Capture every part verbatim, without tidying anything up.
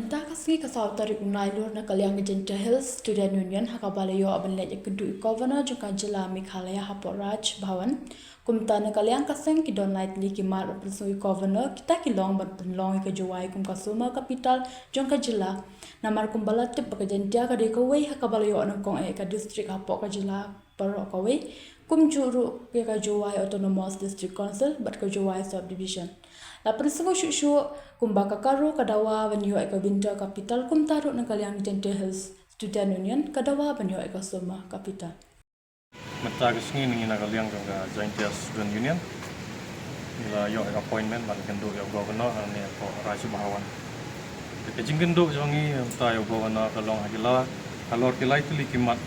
Mynta ka sngi ka saw tarik u Nailur na ka liang ka Jaintia Hills Student Union ha kaba la ïoh ban leit ïakynduh ïa u Governor jong ka jylla Meghalaya hapoh Raj Bhavan. Kumta na ka liang ka seng ki don lai tylli ki mat ban pynsngew ïa u Governor kita ki long ban pynlong ïa ka Jowai kum ka summer capital jong ka jylla. Namar kumba la tip ba ka Jaintia ka dei kawei ha kaba la ïoh nyngkong eh ka district hapoh ka jylla baroh kawei, kumjuh ruh ïa ka Jowai Autonomous District Council bad ka Jowai Subdivision. La pynsngew shuh shuh kumba ka Garo ka dawa ban ïoh ïa ka winter capital, kumta ruh na ka liang Jaintia Hills Student Union ka dawa ban ïoh ïa ka summer capital. Mynta ka sngi ngi na ka liang jong ka Jaintia Student Union ngi la ïoh ïa ka appointment ban kynduh ïa u Governor hangne hapoh Raj Bhavan. Te ka jingkynduh jong ngi mynta ïa u Governor ka long ha ki la halor ki lai tylli ki mat.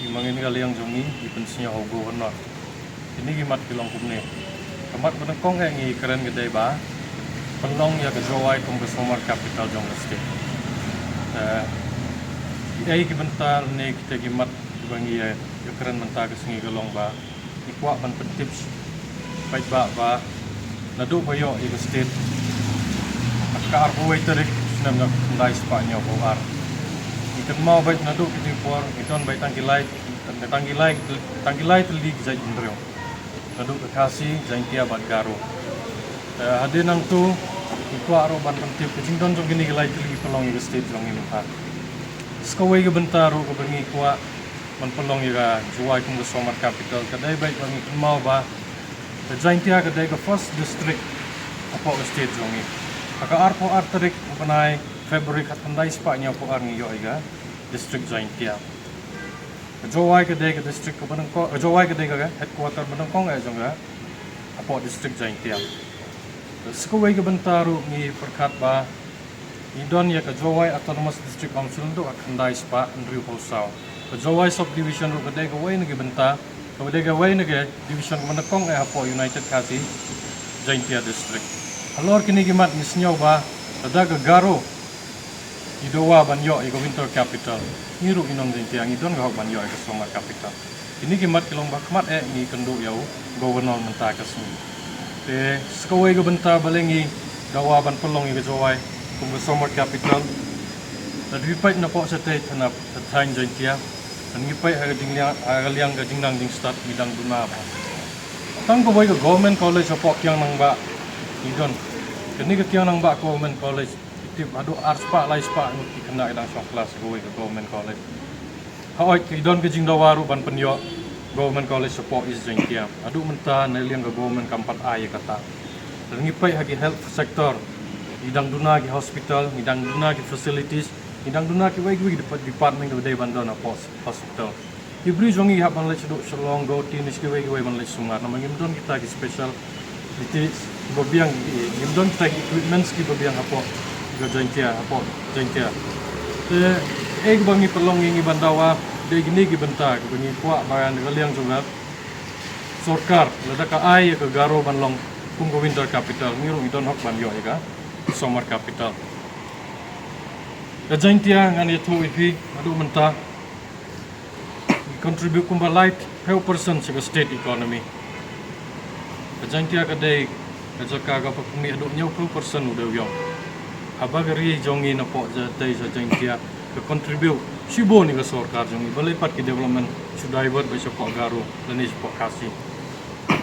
Ngi ma ngi na ka liang jong ngi ngi pynsngew ha u Governor. Kine ki mat ki long kumne. Ka mat ba nyngkong eh ngi kren ka dei ba pynlong ïa ka Jowai kum ka summer capital jong ka state. Te kiei ki bynta ne kita ki mat kiba ngi ïa kren mynta ka sngi ka long ba ngi kwah ban pyntip paidbah ba naduh ba ïoh ïa ka state ha ka arphew wei tarik snem khyndai spah hynñiewphew ar. Ngi kynmaw beit naduh kine ki por ngi don beit tang ki lai, tang ki lai, tang ki lai tylli ki jaitbynriew. Naduh ka Khasi, Jaintia bad Garo. Eh, hadien nangto ngi kwah ruh ban pyntip ka jingdon jong kine ki lai tylli ki pynlong ïa ka state jong ngi mynta. Sa kawei ka bynta ruh kaba ngi kwah ban pynlong ïa ka Jowai kum ka summer capital ka dei beit ba ngi kynmaw ba ka Jaintia ka dei ka first district hapoh ka state jong ngi. Ha ka arphew ar tarik u bnai February khatkhyndai spah hynñiewphew ar ngi ïoh ïa ka district Jaintia. Ka Jowai ka dei ka district kaba nyngkong, ka Jowai ka dei ka headquarter ba nyngkong eh jong ka hapoh district Jaintia. Sa kawei ka bynta ruh ngi pyrkhat ba ngi don ïa ka Jowai Autonomous District Council naduh ha khyndai spah hynriewphew saw. Ka Jowai Subdivision ruh ka dei kawei na ki bynta, ka dei kawei na ka division kaba nyngkong eh hapoh United Khasi Jaintia District. Halor kine ki mat ngi sngew ba lada ka Garo i dawa ban ïoh ïa ka winter capital, ngi ruh i nong Jaintia ngi don ka hok ban ïoh ïa ka summer capital. Kine ki mat ki long ba khmat eh ngi kynduh ïa u Governor mynta ka sngi. Te sa kawei ka bynta balei ngi dawa ban pynlong ïa ka Jowai kum ka summer capital. Lada phi peit napoh shatei thana thaiñ Jaintia, lada ngi peit ha ka jingliang, ha ka liang ka jingnang jingstad ngi dang duna bha. Tang kawei ka government college hapoh Kiang Nangbah ngi don. Kane ka Kiang Nangbah Government College, ki tip haduh ar spah lai spah ngut ki khynnah ki dang shong klas ha kawei ka government college. Hooid, ki don ka jingdawa ruh ban pynïoh government college shapoh East Jaintia. Haduh mynta na liang ka government kam pat ai ïa kata. Lada ngi peit ha ki health sector, ngi dang duna ki hospital, ngi dang duna ki facilities, ngi dang duna kiwei kiwei ki dep-, department kiba dei ban don hapoh hospital. Ki briew jong ngi hap ban leit shaduh Shillong, Guwahati ne shi kiwei kiwei ban leit sumar namar ngim don kita ki special Liti kiba biang, eh, ngim don kita ki equipments kiba biang hapoh ka Jaintia, hapoh Jaintia. Te, eh, kiba ngi pynlong ngi, ngi ban dawa, dei kine ki bynta kiba ngi kwah ba na ka liang jong ka sorkar lada ka ai ïa ka Garo ban long kum ka winter capital, ngi ruh ngi don hok ban ïoh ïa ka summer capital. Ka Jaintia ngan ïathuh ïa phi, haduh mynta ngi contribute kumba laiphew percent sha ka state economy. Ka Jaintia ka dei ka jaka kaba pynmih haduh hynñiewphew percent u dewïong. Haba ka ri jong ngi napoh shatei sha Jaintia ka contribute shibun ïa ka sorkar jong ngi, balei pat ki development shu divert beit shapoh Garo lane shapoh Khasi.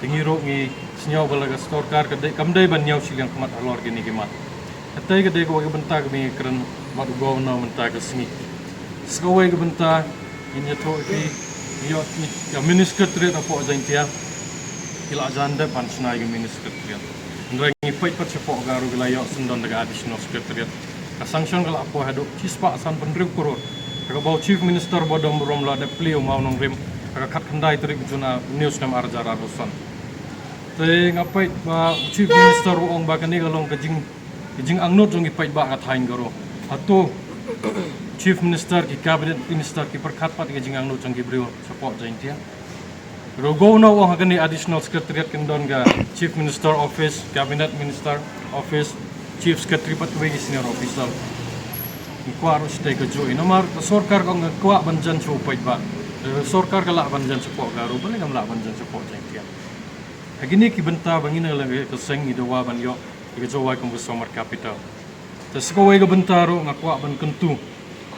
Te ngi ruh ngi sngew ba la ka sorkar ka dei, kam dei ban ñiew shiliang khmat halor kine ki mat. Katei ka dei kawei ka bynta kaba ngi kren bad u Governor mynta ka sngi. Sa kawei ka bynta ngin ïathuh ïa phi, ïa, ïa, ïa Mini Secretariat hapoh Jaintia. Ki la jan dep ban shna ïa ka Mini Secretariat. Hynrei ngi peit pat shapoh Garo ki la ïoh syndon da ka Additional Secretariat. Ka sanction ka la poi haduh shispah sanphew hynriew klur. Kaba u Chief Minister ba don burom la dep plie u Mawnongrim ha ka khatkhyndai tarik June, ah, u snem ar hajar arphew san. Te nga peit ba u Chief Minister u ong ba kane ka long ka jing, ka jingangnud jong ki paidbah ka thaiñ Garo. Hato Chief Minister, ki Cabinet Minister ki pyrkhat pat ïa ka jingangnud jong ki briew shapoh Jaintia? Ruh u Governor u ong ha kane Additional Secretariat kin don ka Chief Minister Office, Cabinet Minister Office, Chief Secretary pat kiwei ki senior officer. Ngi kwah ruh shatei kajuh, namar ka sorkar ka ong ka kwah ban jan sha u paidbah. Ka sorkar ka lah ban jan shapoh Garo, balei kam lah ban jan shapoh Jaintia? Ha kine ki bynta ba ngi na la ka seng ngi dawa ban ïoh ïa ka Jowai kum ka Summer Capital. Te sa kawei ka bynta ruh nga kwah ban kyntu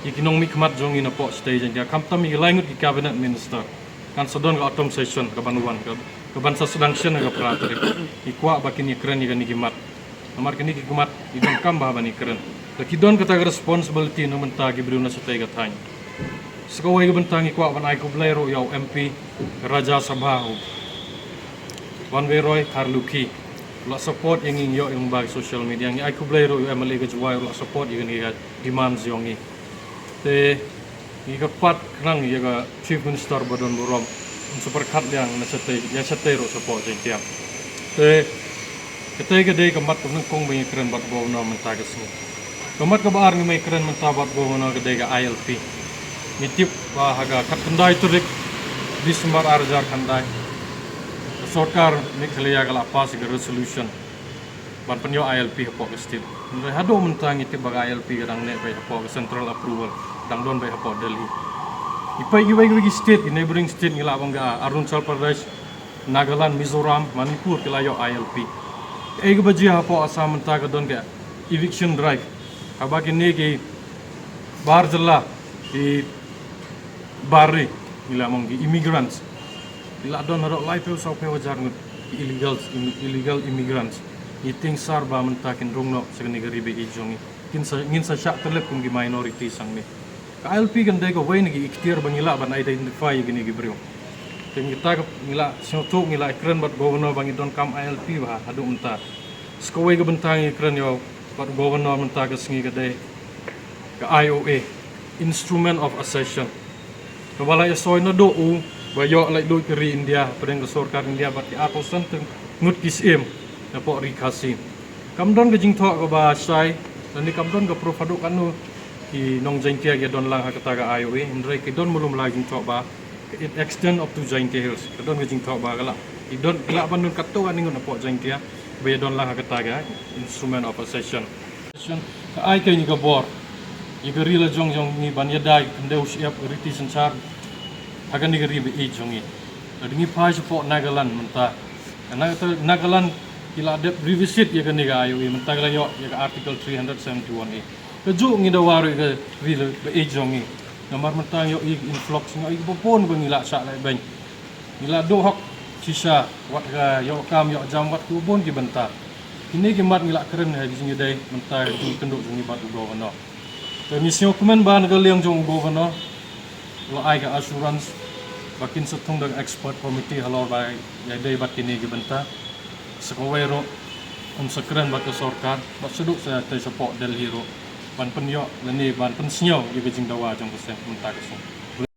ïa ki nongmihkhmat jong ngi napoh state Jaiñtia, khamtam ïa ki lai ngut ki cabinet minister. Kan sa don ka autumn session kaban wan, ka, kaban sa sdang shen ha ka phra tarik. Ngi kwah ba kin ïakren ïa kine ki mat. Namar kine ki mat ki donkam bha ban ïakren. Te ki don kata ka responsibility na bynta ki briew na shatei ka thaiñ. Sa kawei ka bynta ngi kwah ban ai khublei ruh ïa u M P Rajya Sabha u Wanbeiroy Kharlukhi. U la support ïa ngi, ngi ïoh ïa u ba social media, ngi ai khublei ruh ïa u M L A ka Jowai, u la support ïa kine ki demands jong ngi. Te ngi kyrpad khnang ïa ka Chief Minister ba don burom un sa pyrkhat liang na shatei, ïa shatei ruh shapoh Jaiñtia. Te katei ka dei ka mat kaba nyngkong ba ngi kren bad Governor mynta ka sngi. Ka mat kaba ar ngi ba ngi kren mynta bad Governor ka dei ka I L P. Ngi tip ba ha ka khatkhyndai tarik December ar hajar khyndai, ka sorkar Meghalaya ka la pass ïa ka resolution ban pynïoh I L P hapoh ka state. Hynrei haduh mynta ngi tip ba ka I L P ka dang neh beit hapoh ka central approval, dang don beit hapoh Delhi. Ngi peit kiwei kiwei ki state, ki neighbouring state ngi lah ban ïoh, Arunachal Pradesh, Nagaland, Mizoram, Manipur ki la ïoh I L P. Kaei kaba jia hapoh Assam mynta ka don ka eviction drive. Haba kine ki bar jylla, ki bar ri, ngi lah ban ong ki immigrants. Ki la don haduh laiphew sawphew hajar ngut ki illegal, im-, illegal immigrants. Ngi tieng sar ba mynta kin rung noh sha kane ka ri ba ïeit jong ngi. Kin sa, ngin sa shah tyllep kum ki minority hangne. Ka I L P kan dei kawei na ki ikhtiar ba ngi lah ban identify ïa kine ki briew. Te ngi ta ka, ngi la sngewthuh, ngi la kren bad Governor ba ngi donkam I L P bha haduh mynta. Sa kawei ka bynta ngi kren ïa u bad Governor mynta ka sngi ka dei ka I O A, Instrument of Accession. Kaba la ïasoi naduh u ba ïoh laitluid ka ri India, hapdeng ka sorkar India bad ki arphew san ngut ki syiem napoh ri Khasi. Kam don ka jingthoh kaba shai, lane kam don ka proof haduh katno ki nong Jaiñtia ki don lang ha kata ka I O A, hynrei ki don malu mala jingthoh ba it extend up to Jaiñtia Hills. Ka don ka jingthoh ba ka la, ki don, ki lah ban don katto katne ngut napoh Jaiñtia ba ïa don lang ha kata ka Instrument of Accession. Ka ai kane ka bor ïa ka ri la jong jong ngi ban ïada ïa ka khyndew shyiap, ka riti synshar ha kane ka ri ba ïeit jong ngi. Lada ngi phai shapoh Nagaland mynta, ka Nag-, Nagaland ki la dep revisit ïa kane ka I O A, mynta ka la ïoh ïa ka Article three hundred seventy-one A. Kajuh ngi dawa ruh ïa ka ri la ba ïeit jong ngi. Namar mynta ngi ïoh ïa ka influx, ngi ïoh ïa ka bun ba ngi la shah lehbeiñ. Ngi la duh hok shisha, wat ka ïoh kam ïoh jam, wat ka bun ki bynta. Kine ki mat ngi la kren ha ki jingïadei mynta ka jingïakynduh jong ngi bad u Governor. Te ngi sngewkmen ba na ka liang jong u Governor u la ai ka assurance ba kin sa thung da ka expert committee halor ba ïadei bad kine ki bynta. Sa kawei ruh un sa kren bad ka sorkar, bad shaduh sa te shapoh Delhi ruh ban pynïoh lane ban pynsngew ïa ka jingdawa jong ka seng mynta ka seng.